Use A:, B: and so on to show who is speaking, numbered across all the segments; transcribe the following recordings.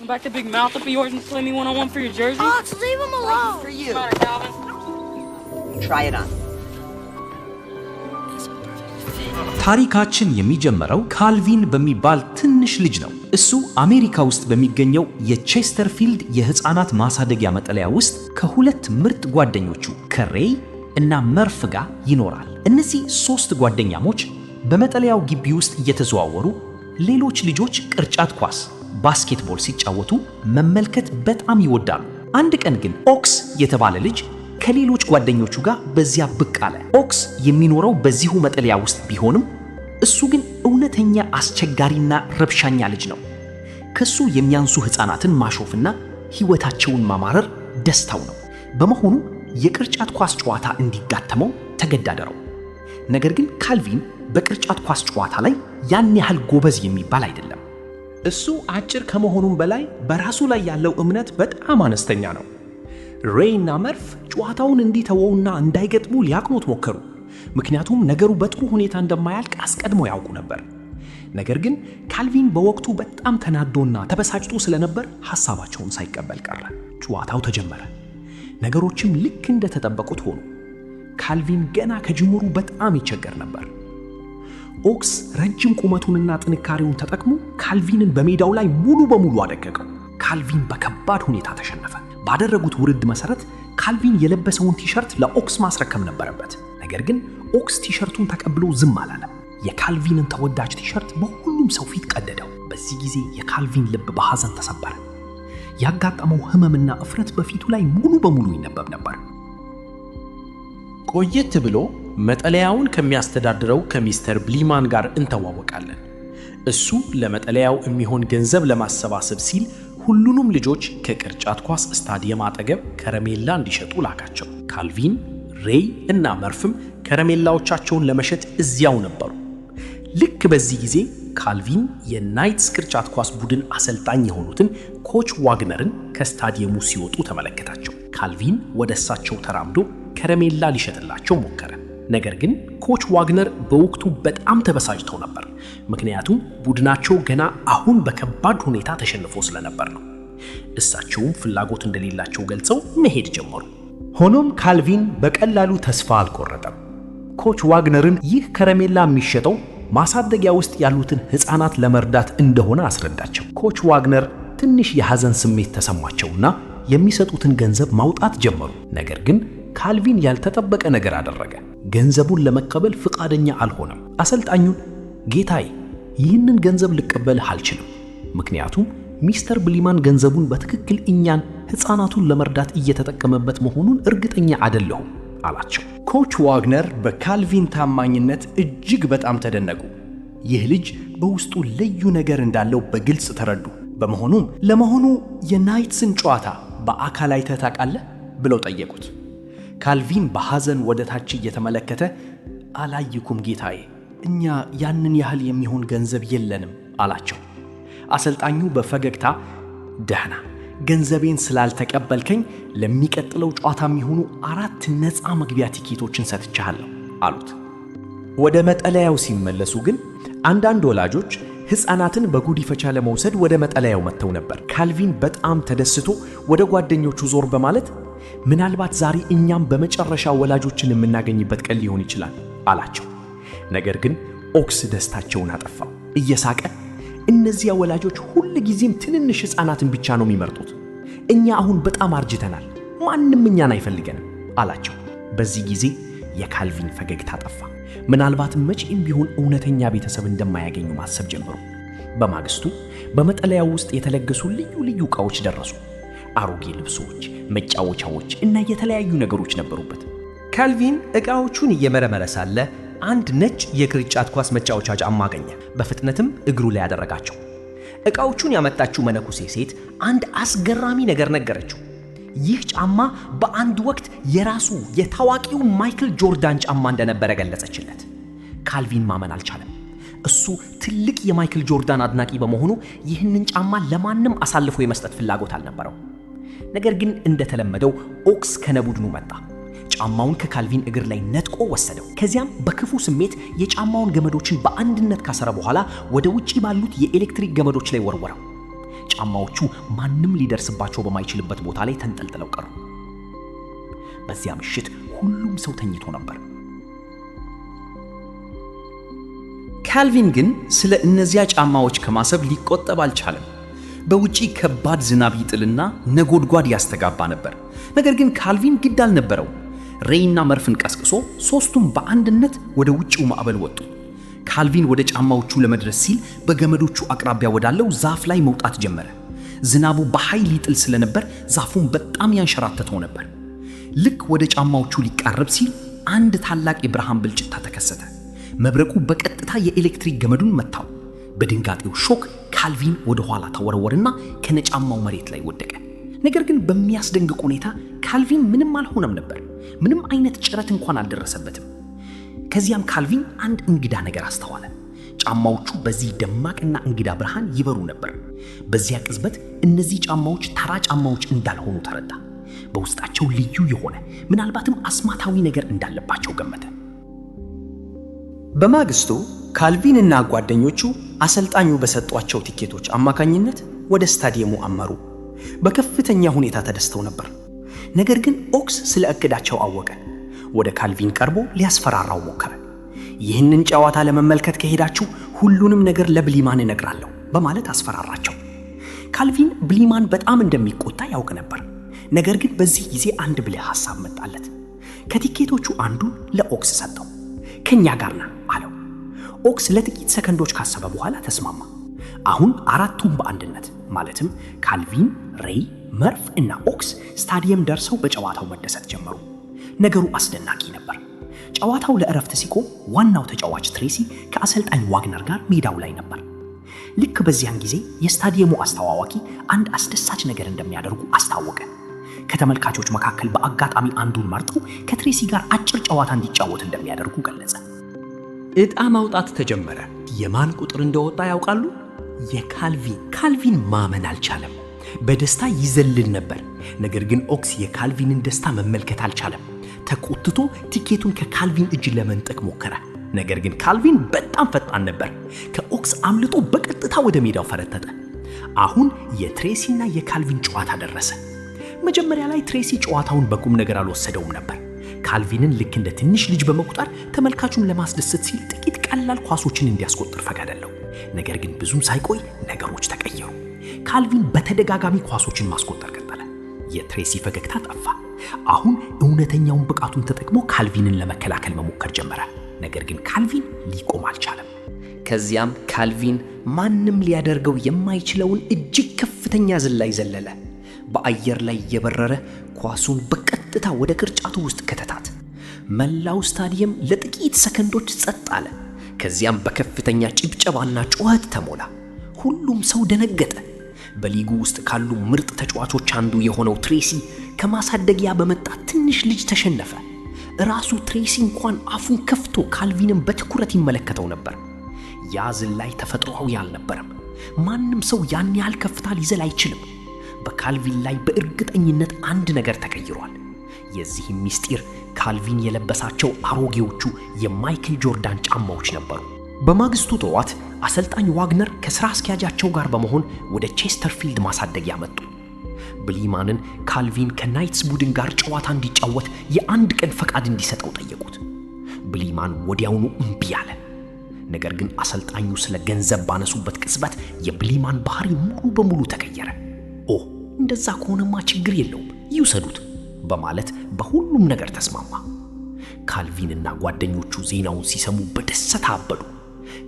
A: Back the big mouth up of yours and play me one on one for your jersey?
B: Ox, leave him alone.
C: For
A: What's
C: you.
A: the matter, Calvin?
C: Try it on.
D: ታሪካችን የሚጀምረው ካልቪን በሚባል ትንሽ ልጅ ነው። እሱ አሜሪካ ውስጥ በሚገኘው የቼስተርፊልድ የሕፃናት ማሳደጊያ መጠለያ ውስጥ ከሁለት ምርጥ ጓደኞቹ ከሬይ እና መርፍ ጋር ይኖራል። እነዚህ ሦስት ጓደኛሞች በመጠለያው ግቢ ውስጥ እየተዘዋወሩ ሌሎች ልጆች ቅርጫት ኳስ፣ ባስኬትቦል ሲጫወቱ መመልከት በጣም ይወዳሉ። አንድ ቀን ግን ኦክስ የተባለ ልጅ ከሌሎች ጓደኞቹ ጋር በዚያ ብቅ አለ። ኦክስ የሚኖረው በዚሁ መጠለያ ውስጥ ቢሆንም እሱ ግን እውነተኛ አስቸጋሪና ረብሻኛ ልጅ ነው። ከሱ የሚያንሱ ሕፃናትን ማሾፍና ሕይወታቸውን ማማረር ደስታው ነው። በመሆኑ የቅርጫት ኳስ ጨዋታ እንዲጋተመው ተገዳደረው። ነገር ግን ካልቪን በቅርጫት ኳስ ጨዋታ ላይ ያን ያህል ጎበዝ የሚባል አይደለም።
E: እሱ አጭር ከመሆኑም በላይ በራሱ ላይ ያለው እምነት በጣም አነስተኛ ነው። ሬይ እና መርፍ ጨዋታውን እንዲተወውና እንዳይገጥሙ ሊያቅኑት ሞከሩ። ምክንያቱም ነገሩ በጥሩ ሁኔታ እንደማያልቅ አስቀድመው ያውቁ ነበር። ነገር ግን ካልቪን በወቅቱ በጣም ተናዶና ተበሳጭቶ ስለነበር ሐሳባቸውን ሳይቀበል ቀረ።
D: ጨዋታው ተጀመረ። ነገሮችም ልክ እንደተጠበቁት ሆኑ። ካልቪን ገና ከጅምሩ በጣም ይቸገር ነበር። ኦክስ ረጅም ቁመቱንና ጥንካሬውን ተጠቅሞ ካልቪንን በሜዳው ላይ ሙሉ በሙሉ አደቀቀው። ካልቪን በከባድ ሁኔታ ተሸነፈ። ባደረጉት ውርድ መሰረት ካልቪን የለበሰውን ቲሸርት ለኦክስ ማስረከብ ነበረበት። ነገር ግን ኦክስ ቲሸርቱን ተቀብሎ ዝም አላለም። የካልቪንን ተወዳጅ ቲሸርት በሁሉም ሰው ፊት ቀደደው። በዚህ ጊዜ የካልቪን ልብ በሐዘን ተሰበረ። ያጋጠመው ህመምና እፍረት በፊቱ ላይ ሙሉ በሙሉ ይነበብ ነበር።
F: ቆየት ብሎ መጠለያውን ከሚያስተዳድረው ከሚስተር ብሊማን ጋር እንተዋወቃለን። እሱ ለመጠለያው የሚሆን ገንዘብ ለማሰባሰብ ሲል ሁሉንም ልጆች ከቅርጫት ኳስ ስታዲየም አጠገብ ከረሜላ እንዲሸጡ ላካቸው። ካልቪን፣ ሬይ እና መርፍም ከረሜላዎቻቸውን ለመሸጥ እዚያው ነበሩ። ልክ በዚህ ጊዜ ካልቪን የናይትስ ቅርጫት ኳስ ቡድን አሰልጣኝ የሆኑትን ኮች ዋግነርን ከስታዲየሙ ሲወጡ ተመለከታቸው። ካልቪን ወደ እሳቸው ተራምዶ ከረሜላ ሊሸጥላቸው ሞከረ። ነገር ግን ኮች ዋግነር በወቅቱ በጣም ተበሳጭተው ነበር። ምክንያቱም ቡድናቸው ገና አሁን በከባድ ሁኔታ ተሸንፎ ስለነበር ነው። እሳቸውም ፍላጎት እንደሌላቸው ገልጸው መሄድ ጀመሩ።
G: ሆኖም ካልቪን በቀላሉ ተስፋ አልቆረጠም። ኮች ዋግነርን ይህ ከረሜላ የሚሸጠው ማሳደጊያ ውስጥ ያሉትን ሕፃናት ለመርዳት እንደሆነ አስረዳቸው። ኮች ዋግነር ትንሽ የሐዘን ስሜት ተሰማቸውና የሚሰጡትን ገንዘብ ማውጣት ጀመሩ። ነገር ግን ካልቪን ያልተጠበቀ ነገር አደረገ። ገንዘቡን ለመቀበል ፍቃደኛ አልሆነም። አሰልጣኙን ጌታዬ፣ ይህንን ገንዘብ ልቀበልህ አልችልም፣ ምክንያቱም ሚስተር ብሊማን ገንዘቡን በትክክል እኛን ሕፃናቱን ለመርዳት እየተጠቀመበት መሆኑን እርግጠኛ አይደለሁም አላቸው።
H: ኮች ዋግነር በካልቪን ታማኝነት እጅግ በጣም ተደነቁ። ይህ ልጅ በውስጡ ልዩ ነገር እንዳለው በግልጽ ተረዱ። በመሆኑም ለመሆኑ የናይትስን ጨዋታ በአካል አይተህ ታውቃለህ? ብለው ጠየቁት። ካልቪን በሐዘን ወደ ታች እየተመለከተ አላየኩም ጌታዬ፣ እኛ ያንን ያህል የሚሆን ገንዘብ የለንም አላቸው። አሰልጣኙ በፈገግታ ደህና፣ ገንዘቤን ስላልተቀበልከኝ ለሚቀጥለው ጨዋታ የሚሆኑ 4 ነፃ መግቢያ ቲኬቶችን ሰጥቼሃለሁ አሉት።
I: ወደ መጠለያው ሲመለሱ ግን አንዳንድ ወላጆች ሕፃናትን በጉዲፈቻ ለመውሰድ ወደ መጠለያው መጥተው ነበር። ካልቪን በጣም ተደስቶ ወደ ጓደኞቹ ዞር በማለት ምናልባት ዛሬ እኛም በመጨረሻ ወላጆችን የምናገኝበት ቀን ሊሆን ይችላል አላቸው። ነገር ግን ኦክስ ደስታቸውን አጠፋው። እየሳቀ እነዚያ ወላጆች ሁል ጊዜም ትንንሽ ሕፃናትን ብቻ ነው የሚመርጡት። እኛ አሁን በጣም አርጅተናል፣ ማንም እኛን አይፈልገንም አላቸው። በዚህ ጊዜ የካልቪን ፈገግታ ጠፋ። ምናልባትም መቼም ቢሆን እውነተኛ ቤተሰብ እንደማያገኙ ማሰብ ጀመሩ። በማግስቱ በመጠለያው ውስጥ የተለገሱ ልዩ ልዩ ዕቃዎች ደረሱ። አሮጌ ልብሶች፣ መጫወቻዎች እና የተለያዩ ነገሮች ነበሩበት።
J: ካልቪን ዕቃዎቹን እየመረመረ ሳለ አንድ ነጭ የቅርጫት ኳስ መጫወቻ ጫማ አገኘ። በፍጥነትም እግሩ ላይ ያደረጋቸው። ዕቃዎቹን ያመጣችው መነኩሴ ሴት አንድ አስገራሚ ነገር ነገረችው። ይህ ጫማ በአንድ ወቅት የራሱ የታዋቂው ማይክል ጆርዳን ጫማ እንደነበረ ገለጸችለት።
D: ካልቪን ማመን አልቻለም። እሱ ትልቅ የማይክል ጆርዳን አድናቂ በመሆኑ ይህንን ጫማ ለማንም አሳልፎ የመስጠት ፍላጎት አልነበረው። ነገር ግን እንደተለመደው ኦክስ ከነቡድኑ መጣ። ጫማውን ከካልቪን እግር ላይ ነጥቆ ወሰደው። ከዚያም በክፉ ስሜት የጫማውን ገመዶችን በአንድነት ካሰረ በኋላ ወደ ውጪ ባሉት የኤሌክትሪክ ገመዶች ላይ ወረወረው። ጫማዎቹ ማንም ሊደርስባቸው በማይችልበት ቦታ ላይ ተንጠልጥለው ቀሩ። በዚያ ምሽት ሁሉም ሰው ተኝቶ ነበር።
B: ካልቪን ግን ስለ እነዚያ ጫማዎች ከማሰብ ሊቆጠብ አልቻለም። በውጪ ከባድ ዝናብ ይጥልና ነጎድጓድ ያስተጋባ ነበር። ነገር ግን ካልቪን ግድ አልነበረው። ሬይና መርፍን ቀስቅሶ ሦስቱም በአንድነት ወደ ውጭው ማዕበል ወጡ። ካልቪን ወደ ጫማዎቹ ለመድረስ ሲል በገመዶቹ አቅራቢያ ወዳለው ዛፍ ላይ መውጣት ጀመረ። ዝናቡ በኃይል ይጥል ስለነበር ዛፉን በጣም ያንሸራተተው ነበር። ልክ ወደ ጫማዎቹ ሊቃረብ ሲል አንድ ታላቅ የብርሃን ብልጭታ ተከሰተ። መብረቁ በቀጥታ የኤሌክትሪክ ገመዱን መታው። በድንጋጤው shock ካልቪን ወደ ኋላ ተወረወረና ከነጫማው መሬት ላይ ወደቀ። ነገር ግን በሚያስደንቅ ሁኔታ ካልቪን ምንም አልሆነም ነበር። ምንም አይነት ጭረት እንኳን አልደረሰበትም። ከዚያም ካልቪን አንድ እንግዳ ነገር አስተዋለ። ጫማዎቹ በዚህ ደማቅና እንግዳ ብርሃን ይበሩ ነበር። በዚያ ቅጽበት እነዚህ ጫማዎች ተራ ጫማዎች እንዳልሆኑ ተረዳ። በውስጣቸው ልዩ የሆነ ምናልባትም አስማታዊ ነገር እንዳለባቸው ገመተ።
H: በማግስቱ ካልቪን እና ጓደኞቹ አሰልጣኙ በሰጧቸው ቲኬቶች አማካኝነት ወደ ስታዲየሙ አመሩ። በከፍተኛ ሁኔታ ተደስተው ነበር። ነገር ግን ኦክስ ስለ እቅዳቸው አወቀ። ወደ ካልቪን ቀርቦ ሊያስፈራራው ሞከረ። ይህንን ጨዋታ ለመመልከት ከሄዳችሁ ሁሉንም ነገር ለብሊማን እነግራለሁ በማለት አስፈራራቸው። ካልቪን ብሊማን በጣም እንደሚቆጣ ያውቅ ነበር። ነገር ግን በዚህ ጊዜ አንድ ብልህ ሐሳብ መጣለት። ከቲኬቶቹ አንዱን ለኦክስ ሰጠው። ከኛ ጋር ና አለው። ኦክስ ለጥቂት ሰከንዶች ካሰበ በኋላ ተስማማ። አሁን አራቱም በአንድነት ማለትም ካልቪን፣ ሬይ፣ መርፍ እና ኦክስ ስታዲየም ደርሰው በጨዋታው መደሰት ጀመሩ። ነገሩ አስደናቂ ነበር። ጨዋታው ለእረፍት ሲቆም ዋናው ተጫዋች ትሬሲ ከአሰልጣኝ ዋግነር ጋር ሜዳው ላይ ነበር። ልክ በዚያን ጊዜ የስታዲየሙ አስተዋዋቂ አንድ አስደሳች ነገር እንደሚያደርጉ አስታወቀ። ከተመልካቾች መካከል በአጋጣሚ አንዱን መርጠው ከትሬሲ ጋር አጭር ጨዋታ እንዲጫወት እንደሚያደርጉ ገለጸ።
J: ዕጣ ማውጣት ተጀመረ። የማን ቁጥር እንደወጣ ያውቃሉ? የካልቪን። ካልቪን ማመን አልቻለም። በደስታ ይዘልል ነበር። ነገር ግን ኦክስ የካልቪንን ደስታ መመልከት አልቻለም። ተቆጥቶ ቲኬቱን ከካልቪን እጅ ለመንጠቅ ሞከረ። ነገር ግን ካልቪን በጣም ፈጣን ነበር። ከኦክስ አምልጦ በቀጥታ ወደ ሜዳው ፈረጠጠ። አሁን የትሬሲና የካልቪን ጨዋታ ደረሰ። መጀመሪያ ላይ ትሬሲ ጨዋታውን በቁም ነገር አልወሰደውም ነበር። ካልቪንን ልክ እንደ ትንሽ ልጅ በመቁጠር ተመልካቹን ለማስደሰት ሲል ጥቂት ቀላል ኳሶችን እንዲያስቆጥር ፈቀደለት። ነገር ግን ብዙም ሳይቆይ ነገሮች ተቀየሩ። ካልቪን በተደጋጋሚ ኳሶችን ማስቆጠር ቀጠለ። የትሬሲ ፈገግታ ጠፋ። አሁን እውነተኛውን ብቃቱን ተጠቅሞ ካልቪንን ለመከላከል መሞከር ጀመረ። ነገር ግን ካልቪን ሊቆም አልቻለም።
K: ከዚያም ካልቪን ማንም ሊያደርገው የማይችለውን እጅግ ከፍተኛ ዝላይ ዘለለ። በአየር ላይ እየበረረ ኳሱን በቀጥታ ወደ ቅርጫቱ ውስጥ ከተታት። መላው ስታዲየም ለጥቂት ሰከንዶች ጸጥ አለ። ከዚያም በከፍተኛ ጭብጨባና ጩኸት ተሞላ። ሁሉም ሰው ደነገጠ። በሊጉ ውስጥ ካሉ ምርጥ ተጫዋቾች አንዱ የሆነው ትሬሲ ከማሳደጊያ በመጣ ትንሽ ልጅ ተሸነፈ። ራሱ ትሬሲ እንኳን አፉን ከፍቶ ካልቪንን በትኩረት ይመለከተው ነበር። ያ ዝላይ ተፈጥሯዊ አልነበረም። ማንም ሰው ያን ያህል ከፍታ ሊዘል አይችልም። በካልቪን ላይ በእርግጠኝነት አንድ ነገር ተቀይሯል። የዚህም ምስጢር ካልቪን የለበሳቸው አሮጌዎቹ የማይክል ጆርዳን ጫማዎች ነበሩ። በማግስቱ ጠዋት አሰልጣኝ ዋግነር ከሥራ አስኪያጃቸው ጋር በመሆን ወደ ቼስተርፊልድ ማሳደጊያ መጡ። ብሊማንን ካልቪን ከናይትስ ቡድን ጋር ጨዋታ እንዲጫወት የአንድ ቀን ፈቃድ እንዲሰጠው ጠየቁት። ብሊማን ወዲያውኑ እምቢ አለ። ነገር ግን አሰልጣኙ ስለ ገንዘብ ባነሱበት ቅጽበት የብሊማን ባህሪ ሙሉ በሙሉ ተቀየረ። ኦ፣ እንደዛ ከሆነማ ችግር የለውም፣ ይውሰዱት በማለት በሁሉም ነገር ተስማማ። ካልቪንና ጓደኞቹ ዜናውን ሲሰሙ በደስታ አበዱ።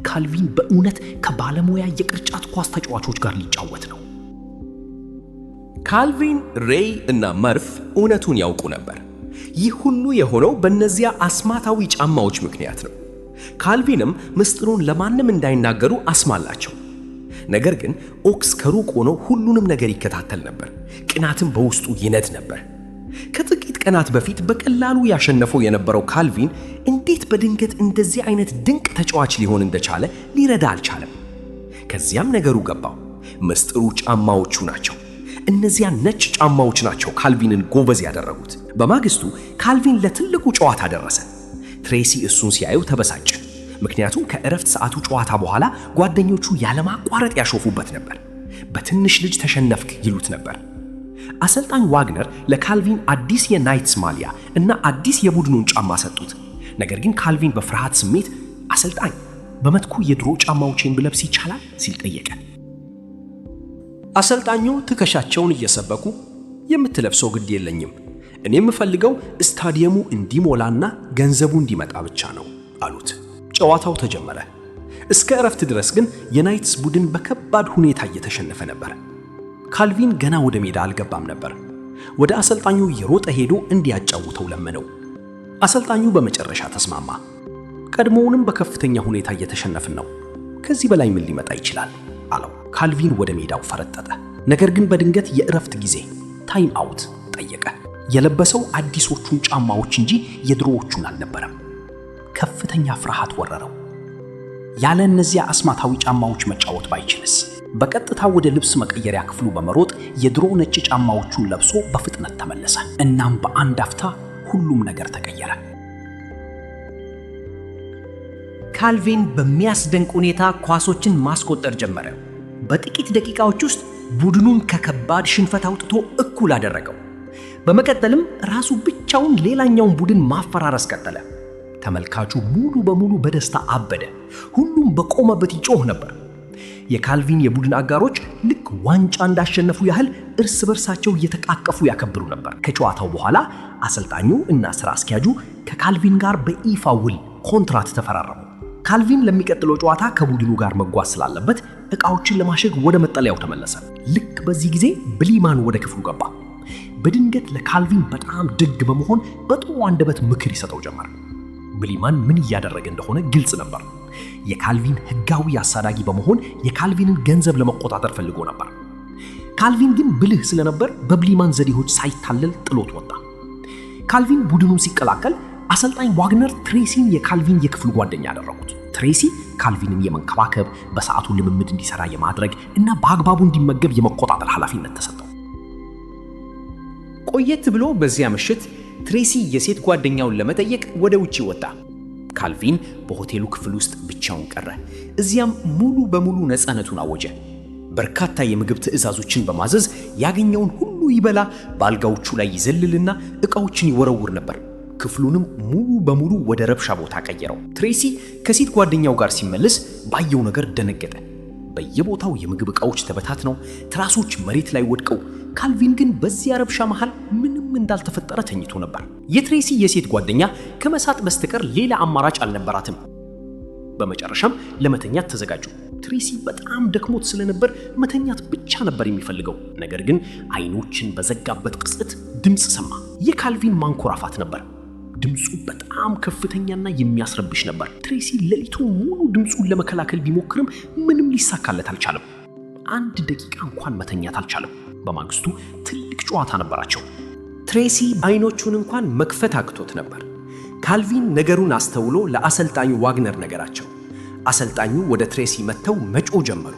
K: ካልቪን በእውነት ከባለሙያ የቅርጫት ኳስ ተጫዋቾች ጋር ሊጫወት ነው።
E: ካልቪን፣ ሬይ እና መርፍ እውነቱን ያውቁ ነበር። ይህ ሁሉ የሆነው በእነዚያ አስማታዊ ጫማዎች ምክንያት ነው። ካልቪንም ምስጢሩን ለማንም እንዳይናገሩ አስማላቸው። ነገር ግን ኦክስ ከሩቅ ሆኖ ሁሉንም ነገር ይከታተል ነበር። ቅናትም በውስጡ ይነድ ነበር። ከጥቂት ቀናት በፊት በቀላሉ ያሸነፈው የነበረው ካልቪን እንዴት በድንገት እንደዚህ አይነት ድንቅ ተጫዋች ሊሆን እንደቻለ ሊረዳ አልቻለም። ከዚያም ነገሩ ገባው። ምስጢሩ ጫማዎቹ ናቸው። እነዚያ ነጭ ጫማዎች ናቸው ካልቪንን ጎበዝ ያደረጉት። በማግስቱ ካልቪን ለትልቁ ጨዋታ ደረሰ። ትሬሲ እሱን ሲያየው ተበሳጨ። ምክንያቱም ከእረፍት ሰዓቱ ጨዋታ በኋላ ጓደኞቹ ያለማቋረጥ ያሾፉበት ነበር።
I: በትንሽ ልጅ ተሸነፍክ ይሉት ነበር። አሰልጣኝ ዋግነር ለካልቪን አዲስ የናይትስ ማሊያ እና አዲስ የቡድኑን ጫማ ሰጡት። ነገር ግን ካልቪን በፍርሃት ስሜት "አሰልጣኝ፣ በምትኩ የድሮ ጫማዎቼን ብለብስ ይቻላል?" ሲል ጠየቀ።
H: አሰልጣኙ ትከሻቸውን እየሰበቁ "የምትለብሰው ግድ የለኝም። እኔ የምፈልገው ስታዲየሙ እንዲሞላና ገንዘቡ እንዲመጣ ብቻ ነው" አሉት። ጨዋታው ተጀመረ። እስከ እረፍት ድረስ ግን የናይትስ ቡድን በከባድ ሁኔታ እየተሸነፈ ነበር። ካልቪን ገና ወደ ሜዳ አልገባም ነበር። ወደ አሰልጣኙ እየሮጠ ሄዶ እንዲያጫውተው ለመነው። አሰልጣኙ በመጨረሻ ተስማማ። "ቀድሞውንም በከፍተኛ ሁኔታ እየተሸነፍን ነው። ከዚህ በላይ ምን ሊመጣ ይችላል?" አለው። ካልቪን ወደ ሜዳው ፈረጠጠ። ነገር ግን በድንገት የእረፍት ጊዜ time out ጠየቀ። የለበሰው አዲሶቹን ጫማዎች እንጂ የድሮዎቹን አልነበረም። ከፍተኛ ፍርሃት ወረረው። ያለ እነዚያ አስማታዊ ጫማዎች መጫወት ባይችልስ? በቀጥታ ወደ ልብስ መቀየሪያ ክፍሉ በመሮጥ የድሮ ነጭ ጫማዎቹን ለብሶ በፍጥነት ተመለሰ። እናም በአንድ አፍታ ሁሉም ነገር ተቀየረ።
J: ካልቪን በሚያስደንቅ ሁኔታ ኳሶችን ማስቆጠር ጀመረ። በጥቂት ደቂቃዎች ውስጥ ቡድኑን ከከባድ ሽንፈት አውጥቶ እኩል አደረገው። በመቀጠልም ራሱ ብቻውን ሌላኛውን ቡድን ማፈራረስ ቀጠለ። ተመልካቹ ሙሉ በሙሉ በደስታ አበደ። ሁሉም በቆመበት ይጮህ ነበር። የካልቪን የቡድን አጋሮች ልክ ዋንጫ እንዳሸነፉ ያህል እርስ በርሳቸው እየተቃቀፉ ያከብሩ ነበር። ከጨዋታው በኋላ አሰልጣኙ እና ስራ አስኪያጁ ከካልቪን ጋር በይፋ ውል ኮንትራት ተፈራረሙ። ካልቪን ለሚቀጥለው ጨዋታ ከቡድኑ ጋር መጓዝ ስላለበት ዕቃዎችን ለማሸግ ወደ መጠለያው ተመለሰ። ልክ በዚህ ጊዜ ብሊማን ወደ ክፍሉ ገባ። በድንገት ለካልቪን በጣም ደግ በመሆን በጥሩ አንደበት ምክር ይሰጠው ጀመር። ብሊማን ምን እያደረገ እንደሆነ ግልጽ ነበር። የካልቪን ሕጋዊ አሳዳጊ በመሆን የካልቪንን ገንዘብ ለመቆጣጠር ፈልጎ ነበር። ካልቪን ግን ብልህ ስለነበር በብሊማን ዘዴዎች ሳይታለል ጥሎት ወጣ። ካልቪን ቡድኑን ሲቀላቀል አሰልጣኝ ዋግነር ትሬሲን የካልቪን የክፍል ጓደኛ አደረጉት። ትሬሲ ካልቪንን የመንከባከብ፣ በሰዓቱ ልምምድ እንዲሰራ የማድረግ እና በአግባቡ እንዲመገብ የመቆጣጠር ኃላፊነት ተሰጠው።
B: ቆየት ብሎ በዚያ ምሽት ትሬሲ የሴት ጓደኛውን ለመጠየቅ ወደ ውጪ ወጣ። ካልቪን በሆቴሉ ክፍል ውስጥ ብቻውን ቀረ። እዚያም ሙሉ በሙሉ ነፃነቱን አወጀ። በርካታ የምግብ ትዕዛዞችን በማዘዝ ያገኘውን ሁሉ ይበላ፣ በአልጋዎቹ ላይ ይዘልልና ዕቃዎችን ይወረውር ነበር። ክፍሉንም ሙሉ በሙሉ ወደ ረብሻ ቦታ ቀየረው። ትሬሲ ከሴት ጓደኛው ጋር ሲመለስ ባየው ነገር ደነገጠ። በየቦታው የምግብ ዕቃዎች ተበታትነው፣ ትራሶች መሬት ላይ ወድቀው፣ ካልቪን ግን በዚያ ረብሻ መሃል ምንም እንዳልተፈጠረ ተኝቶ ነበር። የትሬሲ የሴት ጓደኛ ከመሳቅ በስተቀር ሌላ አማራጭ አልነበራትም። በመጨረሻም ለመተኛት ተዘጋጁ። ትሬሲ በጣም ደክሞት ስለነበር መተኛት ብቻ ነበር የሚፈልገው። ነገር ግን አይኖቹን በዘጋበት ቅጽበት ድምፅ ሰማ። የካልቪን ማንኮራፋት ነበር። ድምፁ በጣም ከፍተኛና የሚያስረብሽ ነበር። ትሬሲ ሌሊቱን ሙሉ ድምፁን ለመከላከል ቢሞክርም ምንም ሊሳካለት አልቻለም። አንድ ደቂቃ እንኳን መተኛት አልቻለም። በማግስቱ ትልቅ ጨዋታ ነበራቸው።
I: ትሬሲ አይኖቹን እንኳን መክፈት አቅቶት ነበር። ካልቪን ነገሩን አስተውሎ ለአሰልጣኙ ዋግነር ነገራቸው። አሰልጣኙ ወደ ትሬሲ መጥተው መጮህ ጀመሩ።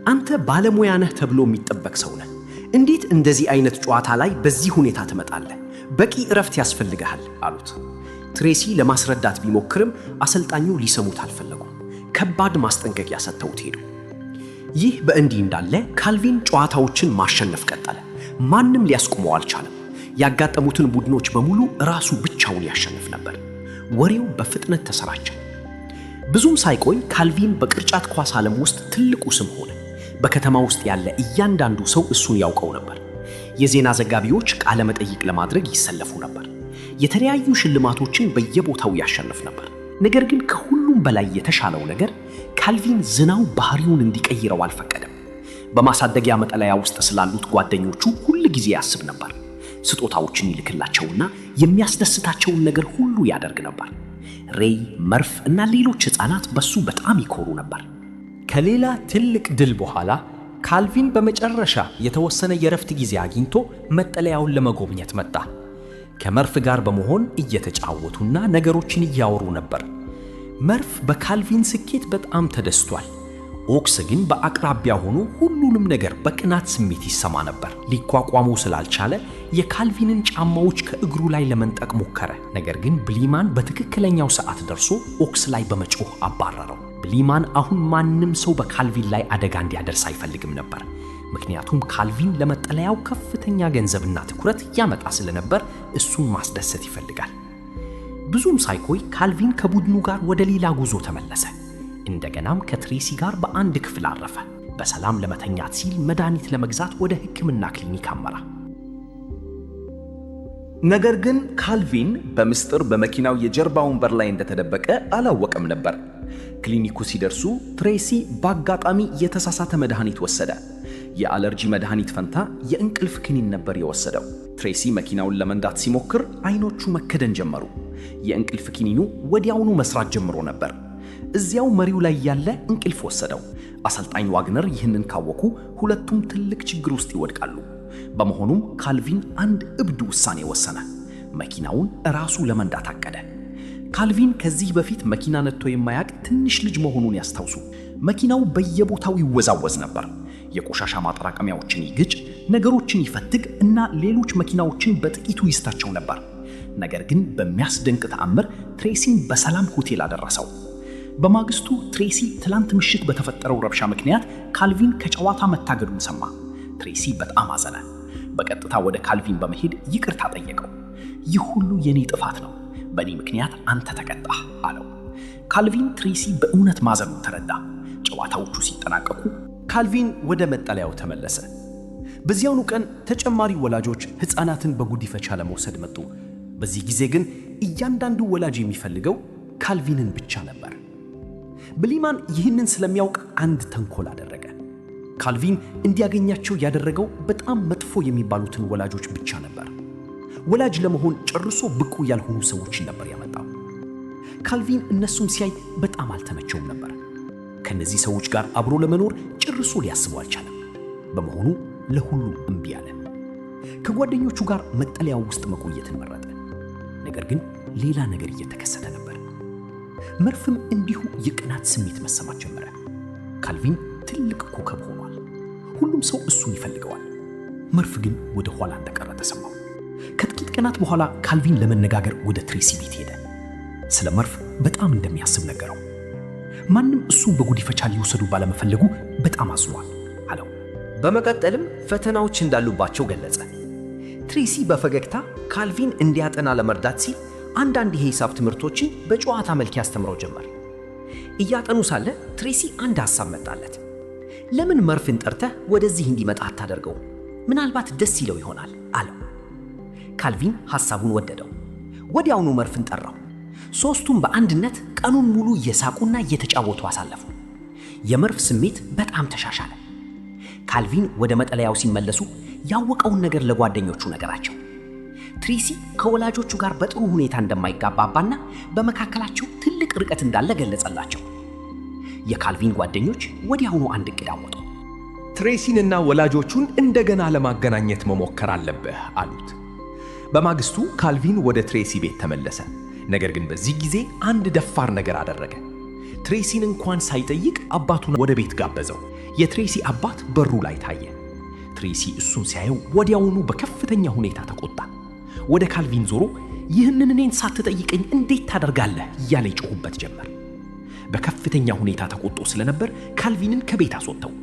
I: "አንተ ባለሙያ ነህ ተብሎ የሚጠበቅ ሰው ነህ። እንዴት እንደዚህ አይነት ጨዋታ ላይ በዚህ ሁኔታ ትመጣለህ? በቂ እረፍት ያስፈልግሃል" አሉት። ትሬሲ ለማስረዳት ቢሞክርም አሰልጣኙ ሊሰሙት አልፈለጉም። ከባድ ማስጠንቀቂያ ሰጥተውት ሄዱ። ይህ በእንዲህ እንዳለ ካልቪን ጨዋታዎችን ማሸነፍ ቀጠለ። ማንም ሊያስቆመው አልቻለም። ያጋጠሙትን ቡድኖች በሙሉ ራሱ ብቻውን ያሸንፍ ነበር። ወሬው በፍጥነት ተሰራጨ። ብዙም ሳይቆይ ካልቪን በቅርጫት ኳስ ዓለም ውስጥ ትልቁ ስም ሆነ። በከተማ ውስጥ ያለ እያንዳንዱ ሰው እሱን ያውቀው ነበር። የዜና ዘጋቢዎች ቃለ መጠይቅ ለማድረግ ይሰለፉ ነበር። የተለያዩ ሽልማቶችን በየቦታው ያሸንፍ ነበር። ነገር ግን ከሁሉም በላይ የተሻለው ነገር ካልቪን ዝናው ባህሪውን እንዲቀይረው አልፈቀደም። በማሳደጊያ መጠለያ ውስጥ ስላሉት ጓደኞቹ ሁል ጊዜ ያስብ ነበር። ስጦታዎችን ይልክላቸውና የሚያስደስታቸውን ነገር ሁሉ ያደርግ ነበር። ሬይ፣ መርፍ እና ሌሎች ሕፃናት በሱ በጣም ይኮሩ ነበር።
H: ከሌላ ትልቅ ድል በኋላ ካልቪን በመጨረሻ የተወሰነ የረፍት ጊዜ አግኝቶ መጠለያውን ለመጎብኘት መጣ። ከመርፍ ጋር በመሆን እየተጫወቱና ነገሮችን እያወሩ ነበር። መርፍ በካልቪን ስኬት በጣም ተደስቷል። ኦክስ ግን በአቅራቢያ ሆኖ ሁሉንም ነገር በቅናት ስሜት ይሰማ ነበር። ሊቋቋመው ስላልቻለ የካልቪንን ጫማዎች ከእግሩ ላይ ለመንጠቅ ሞከረ። ነገር ግን ብሊማን በትክክለኛው ሰዓት ደርሶ ኦክስ ላይ በመጮህ አባረረው። ብሊማን አሁን ማንም ሰው በካልቪን ላይ አደጋ እንዲያደርስ አይፈልግም ነበር።
K: ምክንያቱም ካልቪን ለመጠለያው ከፍተኛ ገንዘብና ትኩረት ያመጣ ስለነበር እሱን ማስደሰት ይፈልጋል። ብዙም ሳይቆይ ካልቪን ከቡድኑ ጋር ወደ ሌላ ጉዞ ተመለሰ። እንደገናም ከትሬሲ ጋር በአንድ ክፍል አረፈ። በሰላም ለመተኛት ሲል መድኃኒት ለመግዛት ወደ ሕክምና ክሊኒክ አመራ።
B: ነገር ግን ካልቪን በምስጢር በመኪናው የጀርባ ወንበር ላይ እንደተደበቀ አላወቀም ነበር። ክሊኒኩ ሲደርሱ ትሬሲ በአጋጣሚ የተሳሳተ መድኃኒት ወሰደ። የአለርጂ መድኃኒት ፈንታ የእንቅልፍ ክኒን ነበር የወሰደው። ትሬሲ መኪናውን ለመንዳት ሲሞክር አይኖቹ መከደን ጀመሩ። የእንቅልፍ ኪኒኑ ወዲያውኑ መስራት ጀምሮ ነበር። እዚያው መሪው ላይ ያለ እንቅልፍ ወሰደው። አሰልጣኝ ዋግነር ይህንን ካወቁ ሁለቱም ትልቅ ችግር ውስጥ ይወድቃሉ። በመሆኑም ካልቪን አንድ እብድ ውሳኔ ወሰነ። መኪናውን ራሱ ለመንዳት አቀደ። ካልቪን ከዚህ በፊት መኪና ነድቶ የማያውቅ ትንሽ ልጅ መሆኑን ያስታውሱ። መኪናው በየቦታው ይወዛወዝ ነበር። የቆሻሻ ማጠራቀሚያዎችን ይግጭ፣ ነገሮችን ይፈትግ እና ሌሎች መኪናዎችን በጥቂቱ ይስታቸው ነበር። ነገር ግን በሚያስደንቅ ተአምር ትሬሲን በሰላም ሆቴል አደረሰው። በማግስቱ ትሬሲ ትላንት ምሽት በተፈጠረው ረብሻ ምክንያት ካልቪን ከጨዋታ መታገዱን ሰማ። ትሬሲ በጣም አዘነ። በቀጥታ ወደ ካልቪን በመሄድ ይቅርታ ጠየቀው። "ይህ ሁሉ የኔ ጥፋት ነው፣ በእኔ ምክንያት አንተ ተቀጣህ" አለው። ካልቪን ትሬሲ በእውነት ማዘኑን ተረዳ። ጨዋታዎቹ ሲጠናቀቁ
H: ካልቪን ወደ መጠለያው ተመለሰ። በዚያውኑ ቀን ተጨማሪ ወላጆች ሕፃናትን በጉዲፈቻ ለመውሰድ መጡ። በዚህ ጊዜ ግን እያንዳንዱ ወላጅ የሚፈልገው ካልቪንን ብቻ ነበር። ብሊማን ይህንን ስለሚያውቅ አንድ ተንኮል አደረገ። ካልቪን እንዲያገኛቸው ያደረገው በጣም መጥፎ የሚባሉትን ወላጆች ብቻ ነበር። ወላጅ ለመሆን ጨርሶ ብቁ ያልሆኑ ሰዎችን ነበር ያመጣው። ካልቪን እነሱን ሲያይ በጣም አልተመቸውም ነበር። ከነዚህ ሰዎች ጋር አብሮ ለመኖር ጨርሶ ሊያስበው አልቻለም። በመሆኑ ለሁሉም እምቢ አለ። ከጓደኞቹ ጋር መጠለያው ውስጥ መቆየትን መረጠ። ነገር ግን ሌላ ነገር እየተከሰተ ነበር። መርፍም እንዲሁ የቅናት ስሜት መሰማት ጀመረ። ካልቪን ትልቅ ኮከብ ሆኗል። ሁሉም ሰው እሱን ይፈልገዋል። መርፍ ግን ወደ ኋላ እንደቀረ ተሰማው። ከጥቂት ቀናት በኋላ ካልቪን ለመነጋገር ወደ ትሬሲ ቤት ሄደ። ስለ መርፍ በጣም እንደሚያስብ ነገረው። ማንም እሱን በጉዲፈቻ ሊወሰዱ ባለመፈለጉ በጣም አዝኗል አለው።
J: በመቀጠልም ፈተናዎች እንዳሉባቸው ገለጸ። ትሬሲ በፈገግታ ካልቪን እንዲያጠና ለመርዳት ሲል አንዳንድ የሂሳብ ትምህርቶችን በጨዋታ መልክ ያስተምረው ጀመር። እያጠኑ ሳለ ትሬሲ አንድ ሐሳብ መጣለት። "ለምን መርፍን ጠርተህ ወደዚህ እንዲመጣ አታደርገውም? ምናልባት ደስ ይለው ይሆናል" አለው። ካልቪን ሐሳቡን ወደደው። ወዲያውኑ መርፍን ጠራው። ሦስቱም በአንድነት ቀኑን ሙሉ እየሳቁና እየተጫወቱ አሳለፉ። የመርፍ ስሜት በጣም ተሻሻለ። ካልቪን ወደ መጠለያው ሲመለሱ ያወቀውን ነገር ለጓደኞቹ ነገራቸው። ትሬሲ ከወላጆቹ ጋር በጥሩ ሁኔታ እንደማይግባባና በመካከላቸው ትልቅ ርቀት እንዳለ ገለጸላቸው። የካልቪን ጓደኞች ወዲያውኑ አንድ እቅድ አወጡ።
I: "ትሬሲንና ወላጆቹን እንደገና ለማገናኘት መሞከር አለብህ" አሉት። በማግስቱ ካልቪን ወደ ትሬሲ ቤት ተመለሰ። ነገር ግን በዚህ ጊዜ አንድ ደፋር ነገር አደረገ። ትሬሲን እንኳን ሳይጠይቅ አባቱን ወደ ቤት ጋበዘው። የትሬሲ አባት በሩ ላይ ታየ። ትሬሲ እሱን ሲያየው ወዲያውኑ በከፍተኛ ሁኔታ ተቆጣ። ወደ ካልቪን ዞሮ "ይህንን እኔን ሳትጠይቀኝ እንዴት ታደርጋለህ?" እያለ ይጮሁበት ጀመር። በከፍተኛ ሁኔታ ተቆጥቶ ስለነበር ካልቪንን ከቤት አስወጣው።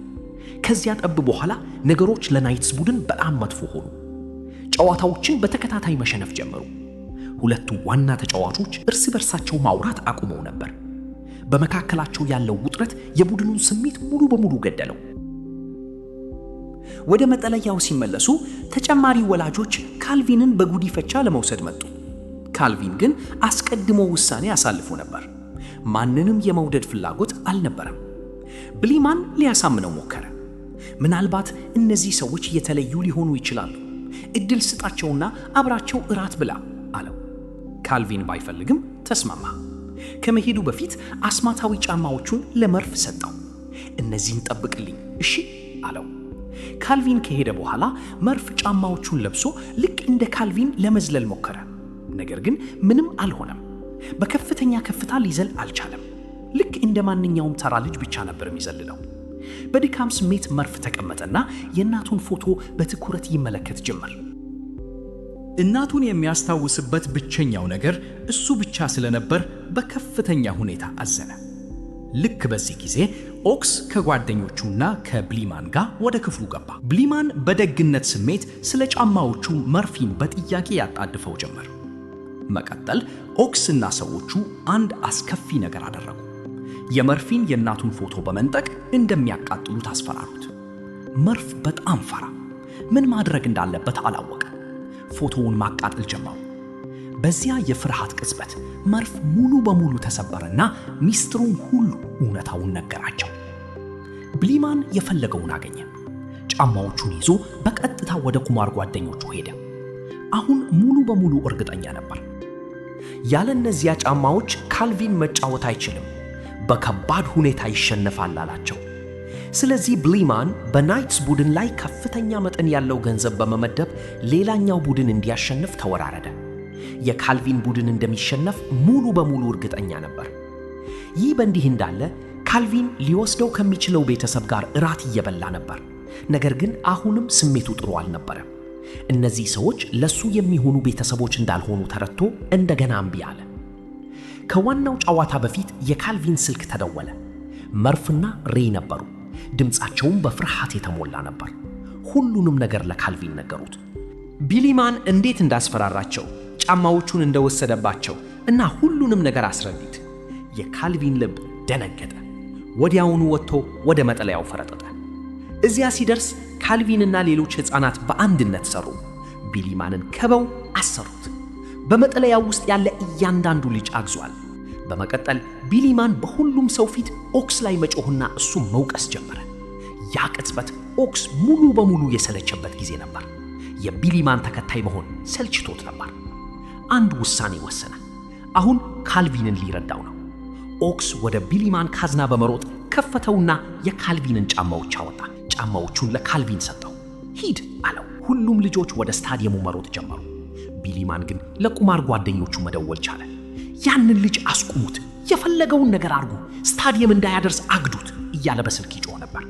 I: ከዚያ ጠብ በኋላ ነገሮች ለናይትስ ቡድን በጣም መጥፎ ሆኑ። ጨዋታዎችን በተከታታይ መሸነፍ ጀመሩ። ሁለቱ ዋና ተጫዋቾች እርስ በርሳቸው ማውራት አቁመው ነበር። በመካከላቸው ያለው ውጥረት የቡድኑን ስሜት ሙሉ በሙሉ ገደለው።
B: ወደ መጠለያው ሲመለሱ ተጨማሪ ወላጆች ካልቪንን በጉዲፈቻ ለመውሰድ መጡ። ካልቪን ግን አስቀድሞ ውሳኔ አሳልፎ ነበር። ማንንም የመውደድ ፍላጎት አልነበረም። ብሊማን ሊያሳምነው ሞከረ። "ምናልባት እነዚህ ሰዎች የተለዩ ሊሆኑ ይችላሉ። እድል ስጣቸውና አብራቸው እራት ብላ" አለው። ካልቪን ባይፈልግም ተስማማ። ከመሄዱ በፊት አስማታዊ ጫማዎቹን ለመርፍ ሰጠው። "እነዚህን ጠብቅልኝ፣ እሺ?" አለው። ካልቪን ከሄደ በኋላ መርፍ ጫማዎቹን ለብሶ ልክ እንደ ካልቪን ለመዝለል ሞከረ። ነገር ግን ምንም አልሆነም። በከፍተኛ ከፍታ ሊዘል አልቻለም። ልክ እንደ ማንኛውም ተራ ልጅ ብቻ ነበር የሚዘልለው። በድካም ስሜት መርፍ ተቀመጠና የእናቱን ፎቶ በትኩረት ይመለከት ጀመር።
H: እናቱን የሚያስታውስበት ብቸኛው ነገር እሱ ብቻ ስለነበር በከፍተኛ ሁኔታ አዘነ።
F: ልክ በዚህ ጊዜ ኦክስ ከጓደኞቹና ከብሊማን ጋር ወደ ክፍሉ ገባ። ብሊማን በደግነት ስሜት ስለ ጫማዎቹ መርፊን በጥያቄ ያጣድፈው ጀመር። መቀጠል ኦክስ እና ሰዎቹ አንድ አስከፊ ነገር አደረጉ። የመርፊን የእናቱን ፎቶ በመንጠቅ እንደሚያቃጥሉት አስፈራሩት። መርፍ በጣም ፈራ። ምን ማድረግ እንዳለበት አላወቀም። ፎቶውን ማቃጠል ጀመሩ። በዚያ የፍርሃት ቅጽበት መርፍ ሙሉ በሙሉ ተሰበረና ሚስጥሩን ሁሉ እውነታውን ነገራቸው። ብሊማን የፈለገውን አገኘ። ጫማዎቹን ይዞ በቀጥታ ወደ ቁማር ጓደኞቹ ሄደ። አሁን ሙሉ በሙሉ እርግጠኛ ነበር።
I: ያለ እነዚያ ጫማዎች ካልቪን መጫወት አይችልም፣ በከባድ ሁኔታ ይሸነፋል አላቸው። ስለዚህ ብሊማን በናይትስ ቡድን ላይ ከፍተኛ መጠን ያለው ገንዘብ በመመደብ ሌላኛው ቡድን እንዲያሸንፍ ተወራረደ። የካልቪን ቡድን እንደሚሸነፍ ሙሉ በሙሉ እርግጠኛ ነበር። ይህ በእንዲህ እንዳለ ካልቪን ሊወስደው ከሚችለው ቤተሰብ ጋር እራት እየበላ ነበር። ነገር ግን አሁንም ስሜቱ ጥሩ አልነበረም። እነዚህ ሰዎች ለሱ የሚሆኑ ቤተሰቦች እንዳልሆኑ ተረድቶ እንደገና እምቢ አለ። ከዋናው ጨዋታ በፊት የካልቪን ስልክ ተደወለ። መርፍና ሬይ ነበሩ። ድምፃቸውም በፍርሃት የተሞላ ነበር። ሁሉንም ነገር ለካልቪን ነገሩት።
J: ቢሊማን እንዴት እንዳስፈራራቸው፣ ጫማዎቹን እንደወሰደባቸው እና ሁሉንም ነገር አስረዱት። የካልቪን ልብ ደነገጠ። ወዲያውኑ ወጥቶ ወደ መጠለያው ፈረጠጠ። እዚያ ሲደርስ ካልቪንና ሌሎች ሕፃናት በአንድነት ሰሩ። ቢሊማንን ከበው አሰሩት። በመጠለያው ውስጥ ያለ እያንዳንዱ ልጅ አግዟል። በመቀጠል ቢሊማን በሁሉም ሰው ፊት ኦክስ ላይ መጮህና እሱም መውቀስ ጀመረ። ያ ቅጽበት ኦክስ ሙሉ በሙሉ የሰለቸበት ጊዜ ነበር። የቢሊማን ተከታይ መሆን ሰልችቶት ነበር። አንድ ውሳኔ ወሰነ። አሁን ካልቪንን ሊረዳው ነው። ኦክስ ወደ ቢሊማን ካዝና በመሮጥ ከፈተውና የካልቪንን ጫማዎች አወጣ። ጫማዎቹን ለካልቪን ሰጠው። ሂድ አለው። ሁሉም ልጆች ወደ ስታዲየሙ መሮጥ ጀመሩ። ቢሊማን ግን ለቁማር ጓደኞቹ መደወል ቻለ። ያንን ልጅ አስቁሙት፣ የፈለገውን ነገር አድርጉ፣ ስታዲየም እንዳያደርስ አግዱት እያለ በስልክ ይጮህ ነበር።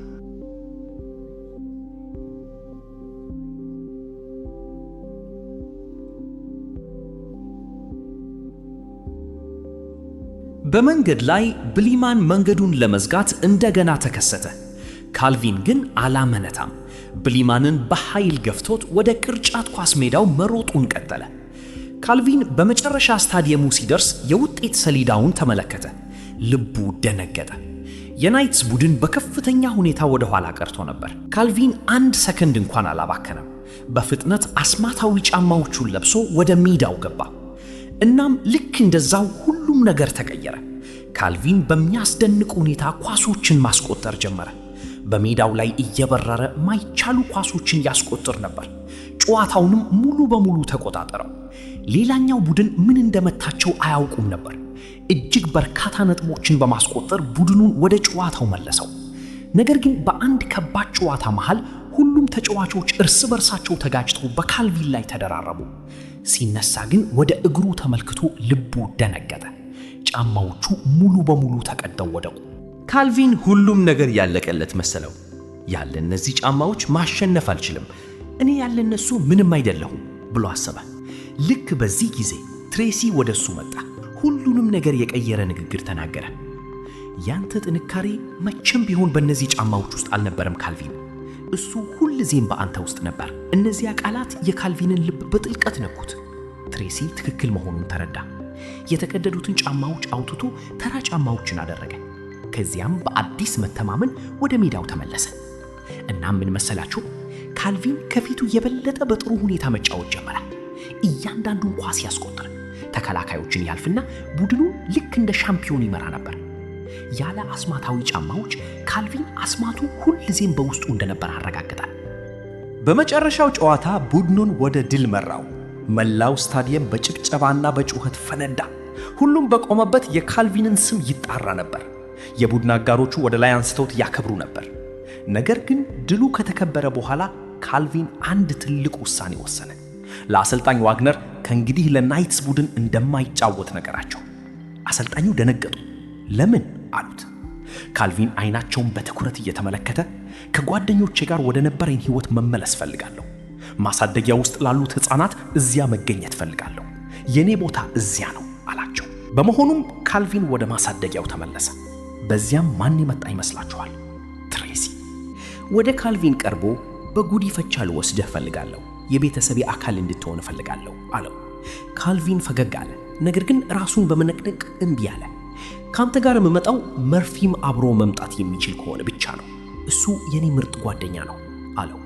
B: በመንገድ ላይ ብሊማን መንገዱን ለመዝጋት እንደገና ተከሰተ። ካልቪን ግን አላመነታም። ብሊማንን በኃይል ገፍቶት ወደ ቅርጫት ኳስ ሜዳው መሮጡን ቀጠለ። ካልቪን በመጨረሻ ስታዲየሙ ሲደርስ የውጤት ሰሌዳውን ተመለከተ። ልቡ ደነገጠ። የናይትስ ቡድን በከፍተኛ ሁኔታ ወደ ኋላ ቀርቶ ነበር። ካልቪን አንድ ሰከንድ እንኳን አላባከነም። በፍጥነት አስማታዊ ጫማዎቹን ለብሶ ወደ ሜዳው ገባ። እናም ልክ እንደዛው ሁሉም ነገር ተቀየረ። ካልቪን በሚያስደንቅ ሁኔታ ኳሶችን ማስቆጠር ጀመረ። በሜዳው ላይ እየበረረ ማይቻሉ ኳሶችን ያስቆጥር ነበር። ጨዋታውንም ሙሉ በሙሉ ተቆጣጠረው። ሌላኛው ቡድን ምን እንደመታቸው አያውቁም ነበር። እጅግ በርካታ ነጥቦችን በማስቆጠር ቡድኑን ወደ ጨዋታው መለሰው። ነገር ግን በአንድ ከባድ ጨዋታ መሃል ሁሉም ተጫዋቾች እርስ በርሳቸው ተጋጭተው በካልቪን ላይ ተደራረቡ። ሲነሳ ግን ወደ እግሩ ተመልክቶ ልቡ ደነገጠ። ጫማዎቹ ሙሉ በሙሉ ተቀደው ወደቁ።
J: ካልቪን ሁሉም ነገር ያለቀለት መሰለው። ያለ እነዚህ ጫማዎች ማሸነፍ አልችልም፣ እኔ ያለ እነሱ ምንም አይደለሁም ብሎ አሰበ። ልክ በዚህ ጊዜ ትሬሲ ወደ እሱ መጣ። ሁሉንም ነገር የቀየረ ንግግር ተናገረ። ያንተ ጥንካሬ መቼም ቢሆን በእነዚህ ጫማዎች ውስጥ አልነበረም ካልቪን፣ እሱ ሁልጊዜም በአንተ ውስጥ ነበር። እነዚያ ቃላት የካልቪንን ልብ በጥልቀት ነኩት። ትሬሲ ትክክል መሆኑን ተረዳ። የተቀደዱትን ጫማዎች አውጥቶ ተራ ጫማዎችን አደረገ። ከዚያም በአዲስ መተማመን ወደ ሜዳው ተመለሰ። እናም ምን መሰላችሁ? ካልቪን ከፊቱ የበለጠ በጥሩ ሁኔታ መጫወት ጀመረ። እያንዳንዱን ኳስ ያስቆጥር፣ ተከላካዮችን ያልፍና ቡድኑን ልክ እንደ ሻምፒዮን ይመራ ነበር። ያለ አስማታዊ ጫማዎች ካልቪን አስማቱ ሁልጊዜም በውስጡ እንደነበር አረጋግጣል።
H: በመጨረሻው ጨዋታ ቡድኑን ወደ ድል መራው። መላው ስታዲየም በጭብጨባና በጩኸት ፈነዳ። ሁሉም በቆመበት የካልቪንን ስም ይጣራ ነበር። የቡድን አጋሮቹ ወደ ላይ አንስተውት ያከብሩ ነበር። ነገር ግን ድሉ ከተከበረ በኋላ ካልቪን አንድ ትልቅ ውሳኔ ወሰነ። ለአሰልጣኝ ዋግነር ከእንግዲህ ለናይትስ ቡድን እንደማይጫወት ነገራቸው። አሰልጣኙ ደነገጡ። ለምን አሉት። ካልቪን አይናቸውን በትኩረት እየተመለከተ ከጓደኞቼ ጋር ወደ ነበረኝ ሕይወት መመለስ ፈልጋለሁ። ማሳደጊያ ውስጥ ላሉት ሕፃናት እዚያ መገኘት ፈልጋለሁ። የኔ ቦታ እዚያ ነው አላቸው። በመሆኑም ካልቪን ወደ ማሳደጊያው ተመለሰ።
J: በዚያም ማን የመጣ ይመስላችኋል? ትሬሲ። ወደ ካልቪን ቀርቦ በጉዲፈቻ ልወስድህ እፈልጋለሁ፣ የቤተሰቤ አካል እንድትሆን እፈልጋለሁ አለው። ካልቪን ፈገግ አለ፣ ነገር ግን ራሱን በመነቅነቅ እምቢ አለ። ከአንተ ጋር የምመጣው መርፊም አብሮ መምጣት የሚችል ከሆነ ብቻ ነው። እሱ የኔ ምርጥ ጓደኛ ነው አለው።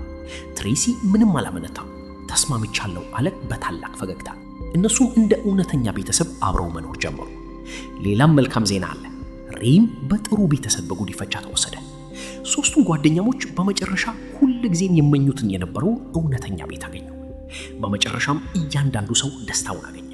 J: ትሬሲ ምንም አላመነታም። ተስማምቻለሁ አለ በታላቅ ፈገግታ። እነሱም እንደ እውነተኛ ቤተሰብ አብረው መኖር ጀመሩ። ሌላም መልካም ዜና አለ። ሬይም በጥሩ ቤተሰብ በጉዲፈቻ ተወሰደ። ሦስቱም ጓደኛሞች በመጨረሻ ሁልጊዜም የመኙትን የነበረው እውነተኛ ቤት አገኙ። በመጨረሻም እያንዳንዱ ሰው ደስታውን አገኘ።